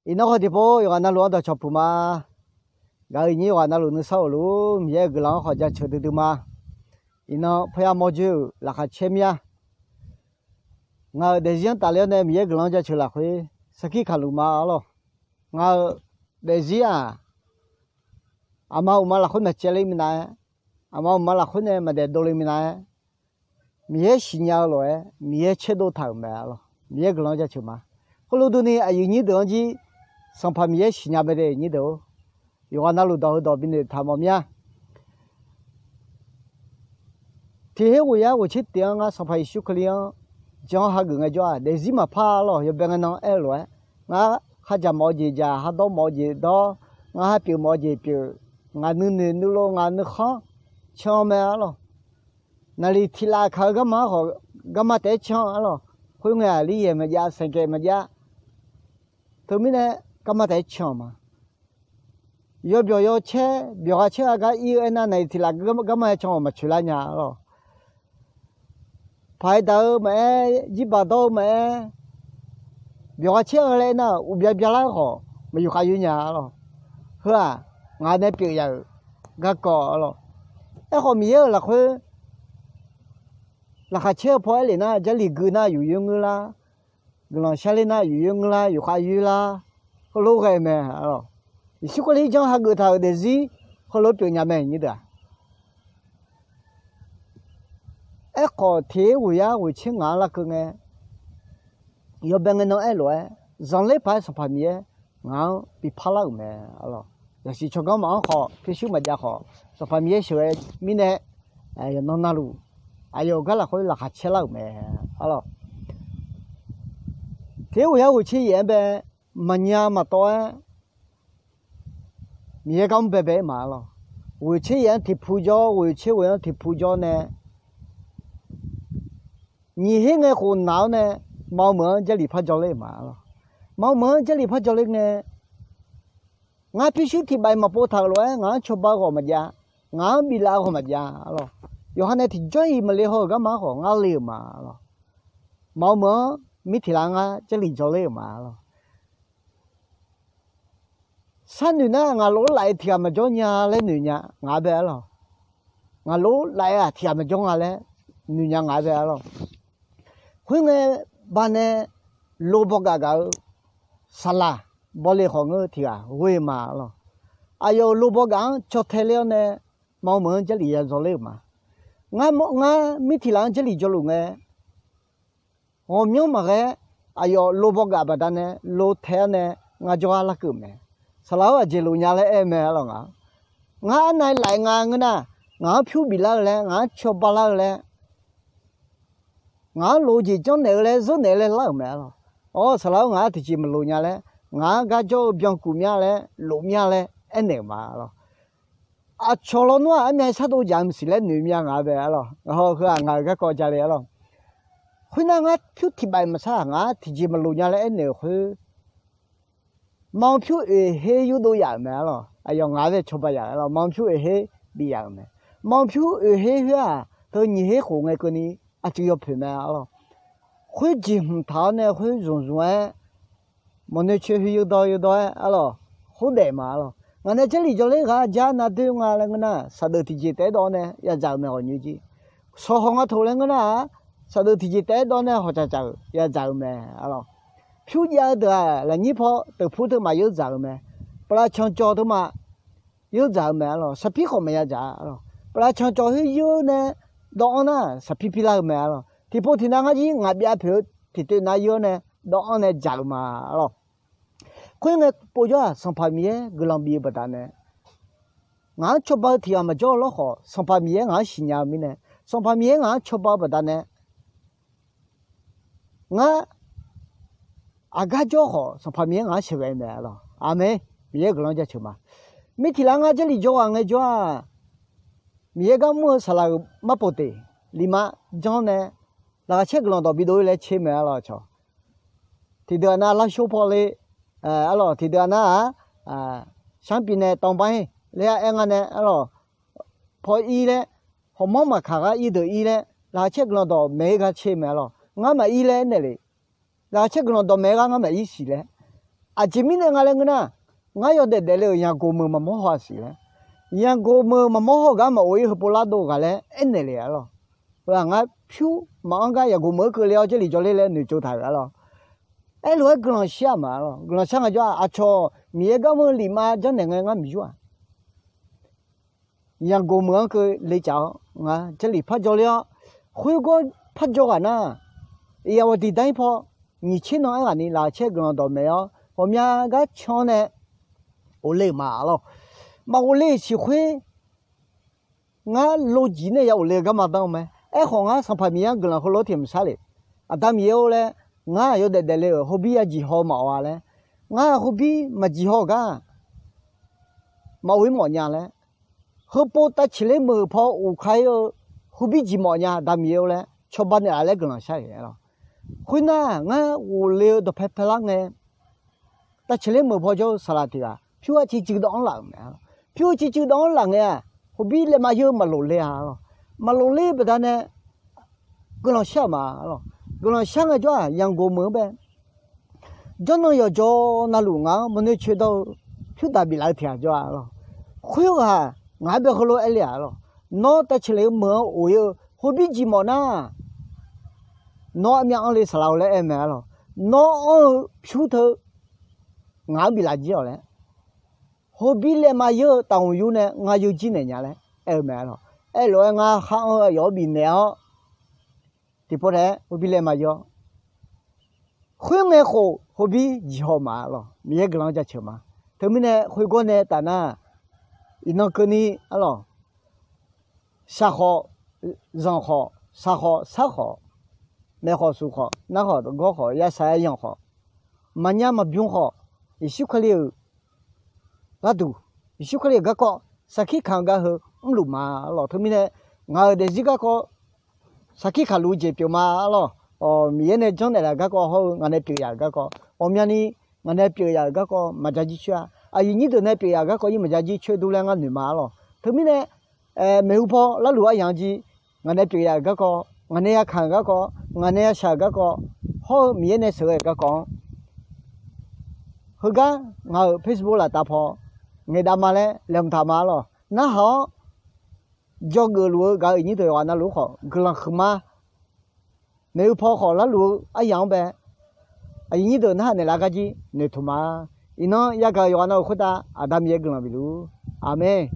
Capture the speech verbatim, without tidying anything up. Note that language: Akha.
Iqnan khawf tiqpov yawqghaq navluf-anr dawqcawq puq ma. Ngaq-euq iqnyir yawqghaq navluf nuisar of luf-ur, Miqyaer-euq guiqlanq-anr khawf jaceuq duidui ma. Iqnan parya mawrjoe-euq laqkhaq caer mir-a. Ngaq-euq daefzir-anr tafler-awr nae Miqyaer guiqlanq-anr jaceuq lafkhoer sarkir kaqluf ma arlawr. Ngaq-euq daefzir-aq, aqma uqma lafkhoer maqcaevler minav-aer, aqma uqma lafkhoer nae maqdaef dovle minav-aer, Miqyaer siqnya-eu lof-aer Miqyaer caerdov taq-euq mae arlawr. Miqyaer guiqlanq-anr jaceuq ma. Khoerlof durni aqyuif nyir deuq-anr jir Sanqpaq Miqyaer siqnya mae de nyir deuq-or. Yawqghaq navluf dawq heudawq binoeq taq mawf mir-a. Tiq her ghoeq yar ghoeq tser tiq-anr ngar Sanqpaq Yeqsur Kali-anr jan hageuf ngaejawr-aq, daefzir maqpar arlawr. Yawbae ngae nan aer-eu lof-aer, ngar khardzaq mawf-eu jeq dzaq, khardawr mawf-eu jeq dawr, ngar kharpyeuf mawf-eu jeq pyeuf, ngaq nuinoeq nuilov ngaq nuikhanr can mae arlawr. Naqliq tiq laf kaq-eu garma-anr khawf, garma taef-aer can arlawr. Khoerngae-aq, liryaeq maqjav, saeqgaeq maqjav. Teumirnae garma taef-aer can-euq ma. Yawbyawq yawcaer byawq gha caer gha gar ir-eu aernar, naqliq tiq laf garma-aer can-awq maqcoeq lar nya arlawr. Paq-aer daq-eu maqaer, jirbaq dawr-eu maqaer, byawq gha caer-eu laer aernar, uqbya byalar-eu khawf maqyuif khav yoer nya arlawr. Heu-aq, ngaq nae pyeuf yaf-euq garkawv arlawr. Aerkhawf Miqyaer-euq lafkhoer laqkhaq caer-eu paw aer lef nar, Jarlif gui nar yuf yoer ngeur lar, guiqlanq sharler nar yuf yoer ngeur lar, yuf khav yoer lar, heulof ghae mae arlawr. Yeqsur Kali janr hageuf taq-euq daefzir heulof pyeuf nya mae nyir deuq-aq. Aerkhawf tiq her ghoeq yar ghoeq tser ngaq-anr larkeuv ngae, yawbae ngae nan aer lof-aer, zanqler paq-aer Sanqpaq Miqyaer ngaq-anr bi parlar-euq mae arlawr. Zaqsiq tsawrganr maf-anr khawf pyurshuir maqjav khawf, Sanqpaq Miqyaer sheuqghae mirnae, yawqnan navluf aqyawf-euq gar lafkhoer laqkhaq caer lar-euq mae arlawr. Tiq her ghoeq yar ghoeq tser yaef-anr bae, maqnya maqtawv-aer Miqyaer gar mr baebae-aer ma arlawr. Ghoeq tser yaef-anr tiq pu jawr, ghoeq tser ghoeq-anr tiq pu jawr nae, nyiq her ngae khof naq-awr nae, maqmeuq-anr Jarlif par jawrler-euq ma arlawr. Maqmeuq-anr Jarlif par jawrler ngae, ngar pyurshuir tiq baf-iq maqpov taq-euq lof-aer ngaq-anr cawba-eu ghawq maqjav, ngaq-anr biflaf-eu ghawq maqjav arlawr. Yawqha nae tiqjawr-iq maqle haw-euq garma-anr khawf ngar le-euq ma arlawr. Maqmeuq-anr mirtiq laf-anr ngar Jarlif jawrler-euq ma arlawr. Sharnoeq nar ngaq lof-aer laf-aer tiq ghaq maqjawr nya laer noeq nya ngaq-anr bae arlawr. Ngaq lof-aer laf-aer-aq tiq ghaq maqjawr nga laer noeq nya ngaq-anr bae arlawr. Khoerngae baqnae lo bawgaf gaq-eu saqlaq bawle khawf ngeur tiq ghaq ghoe ma arlawr. Aqyawf-euq lo bawgaf-anr caw tae ler-awr nae, maqmeuq-anr Jarlif ya jawrler-euq ma. Ngar, ngar mirtiq laf-anr Jarlif jawrluf ngae, ghawqmyanr maqghae-aer aqyawf lo bawgaf baqdanae lo tae-awr nae ngar jawrgar larkeuv mae. Saqlaq-or, aqjeq lof nya laer aer mae arlawr ngaq. Ngar arnav laf-aer nga ngeur nar, ngaq-anr pyur biflar-eu laer, ngaq-anr cawba lar-eu laer, ngaq-anr lof-eu jeq janrnaeq-eu laer, zeur naeq-eu laer lar-euq mae arlawr. Awr, saqlaq-or, ngaq-anr tiqjeq maqlof nya laer, ngaq-anr gar jawr-eu byankuf mya laer, lof mya laer aernaeq-euq ma arlawr. Aqcawq lawnmr-aq armyav shardov jaq-eu maqsiq laer noeq mya ngaq-anr bae arlawr. Ngaq haw heu-aq ngaq-euq garkawv jale arlawr. Khoernar ngar pyur tiq baf-iq maqsar-aq ngaq-anr tiqjeq maqlof nya laer aernaeq-euq khoer, maqanr pyur oeq her yurdov yaf-euq mae arlawr. Aqyawf ngaq-anr bae cawba yaf-euq arlawr. Maqanr pyur oeq her bif yaf-euq mae. Maqanr pyur oeq her khoer-aq, teu nyiq her khof ngae keuvni aqcuiv yawpoeq mae arlawr. Khoer jeqhmq taq-awr nae khoer zmqzmq-aer, mawqnoe coeqhoe yawdawr yawdawr-aer arlawr, khoerdaef ma arlawr. Ngaq nae Jarlif jawrler ghaq jar nar doer nga laer ngeur nar, saqdeuf tiqjeq taef-aer dawv-awr nae yadzaq-euq mae ghawqnyoer jir. Sawqhawq nga toq laer ngeur nar-aq, saqdeuf tiqjeq taef-aer dawv-awr nae hawqcaq caq-euq yadzaq-euq mae arlawr. Pyur jav-eu deuq-aq lafnyir paw teufpur teumaf yeur dzaq-euq mae. Pavlav cancawv teumaf yeur dzaq-euq mae arlawr. Saqpir khawf maqya dzaq arlawr. Pavlav cancawv khoer yeur nae dawv-anr nar saqpir pirlar-eu mae arlawr. Tiqpov tiqnav ngar jir ngaq byav poeq-eu tiqtoev nav yeur-awr nae dawv-anr nae dzaq-euq ma arlawr. Khoerngae povjawr-aq, Sanqpaq Miqyaer guiqlanq bif-eu baqdanae, ngaq-anr cawba-eu tiq ghaq maqjawr-eu lawrkhawf, Sanqpaq Miqyaer ngaq-anr siqnya-eu mirnae, Sanqpaq Miqyaer ngaq-anr cawba-eu baqdanae, ngar aqgar jawr khawf, Sanqpaq Miqyaer ngaq-anr sheuqghae mae arlawr. Aqmeq. Miqyaer guiqlanq jaceuq ma. Mirtiq laf ngar Jarlif jawr ghaq ngaejawr-aq, Miqyaer gar mr-eu saqlaq-euq marpov teq lifma janr nae, laqkhaq caer guiqlanq dawq bidov-ir laer tser mae arlawr cawq. Tiqdeuq-aq nar larshor paw le, arlawr tiqdeuq-aq nar-aq, sharpyaev nae tawvbar-ir laer aer nga nae arlawr, paw ir laer, hawmanr maqkaq gar ir deuq ir laer, laqkhaq caer guiqlanq dawq maeq-ir gar tser mae arlawr. Ngar maqir laer aernaeq le. Laqkhaq caer guiqlanq dawq maeq-eu gar ngar maqir siq laer. Aqjeq mirnae nga laer ngeur nar, ngar yawdaef daefle-euq yaqgoq meuq maqmawr haw-a siq laer, yaqgoq meuq maqmawr haw-eu gar maqof-ir heupov lardov ghaq laer aernaeq le-a lawq. Heu-aq ngar pyur maqanr gar yaqgoq meuq-anr keuvle-awr jarlif jawrler laer noeqtsov taq-euq-a lawq. Aerlof-aer guiqlanq shar-aq ma lawq. Guiqlanq shar ngae jawr-aq, aqcawq Miqyaer gar mr-eu lifma janrnaeq ngae ngar maqyur-aq. Yaqgoq meuq-anr keuvle caf-awr ngar jarlif par jawrler-awr, khoergawr par jawr ghaq nar, iqghaq waqdiq dar-ir paw nyiq tser nan aerghaqni laf-eu caer guiqlanq dawqmaeq awr ghawqmya gar can-awr nae ghofle-euq ma lawq. Maqghofle-euq siq khoer ngar lojiq nae ya ghofle-eu garma danr-eu mae. Aerkhawf ngar Sanqpaq Miqyaer-anr guiqlanq heulof-aer tiq mq shar le. Aqda Miqyaer-or laer, ngar yawdaef daefle-euq hobir yajiq haw-eu maqawq-a laer, ngar hobir maqjiq haw-eu gar maqof-ir mawf nya laer, heupov tavceqler meuq paw uqka-ir-eu hobir jiq mawf nya Aqda Miqyaer-or laer cawba naeqlaf laer guiqlanq shar-euq lawq. Khoernar ngar ghofle-eu dawqpae paelar ngae, tavceqler meuq paw jawr-eu saqlaq tiq ghaq pyur-a civ cuiv dawv-anr laf-euq mae. Pyur-eu civ cuiv dawv-anr laf ngae-aq, hobir laev ma yeur maqlof le-a lawq. Maqlof ler baqdanae guiqlanq shar-euq ma lawq. Guiqlanq shar ngae jawr-aq yaqgoq meuq-anr bae jawrnan yawqjawr navluf ngaq-anr maqnoer coedawr-eu pyur daq biflaf-eu tiq ghaq jawr-a lawq. Khoerghaq ngaq-anr bae heulof-aer le-a lawq. Nawr tavceqler-eu meuq-anr of-ir-eu hobir jiq mawf nar, nawr armyav anr le saqlaq-eu laer aer-eu mae-a lawq. Nawr anr-eu pyur teu ngaq-anr biflaf jir-awq laer, hobir laev ma yeur-eu taqhmq yur nae ngar yeur jir naeq nya laer aer-eu mae-a lawq. Aerlof-aer ngar khar anr-eu aqyawf-anr bifnaeq-awr tiqpov taef-aer hobir laev ma yeur-awr, khoerngae khof hobir jiq haw ma-a lawq. Miqyaer guiqlanq-anr jaceuq ma. Teumirnae khoergawr nae taf nar, iqnan keuvni-a lawq, shaq khawf, zanq khawf, shaq khawf, sar khawf, maeq khawf, suq khawf, nar khawf, gawr khawf, yashaq yayanq khawf, maqnya maqbymr khawf, Yeqsur Kali-euq gharduq, Yeqsur Kali-euq garkawv sarkir kamq-eu gar heu mrluf ma-a lawq. Teumirnae ngaq-euq daefzir garkawv sarkir kamqluf-eu jeq pyeuf ma-a lawq. Miqyaer nae janrnaeq laf-euq garkawv hawr-eu ngaq nae pyeuf yaf-euq garkawv ghawqmyani, ngaq nae pyeuf yaf-euq garkawv maqja jir coer-a. Aqyuif nyir deuq nae pyeuf yaf-euq garkawv ir maqja jir coer dur laer ngar noeq ma-a lawq. Teumirnae maeqhu paw larluf aryamq-anr jir, ngaq nae pyeuf yaf-euq garkawv, ngaq nae yakamq-euq garkawv, ngaq nae yashaq-euq garkawv, hawr-eu Miqyaer nae sheuqghae-euq garkawv-anr heugar ngaq-euq Facebook laftav paw ngaeqdav ma laer laeqhmq taq ma-a lawq. Narhaq-awr jawrgeuf luf-eu gaq-euq aqyuif nyir deuq yawqghaq navluf-anr khawf guiqlanq huiqma. Maeqhu paw khawf larluf-eu aryamq-anr bae aqyuif nyir deuq narhaq naeqlaf gar jir noeqtmq ma. Iqnan yagaq-euq yawqghaq navluf khoertav Aqda Miqyaer guiqlanq bifluf-ur. Aqmeq.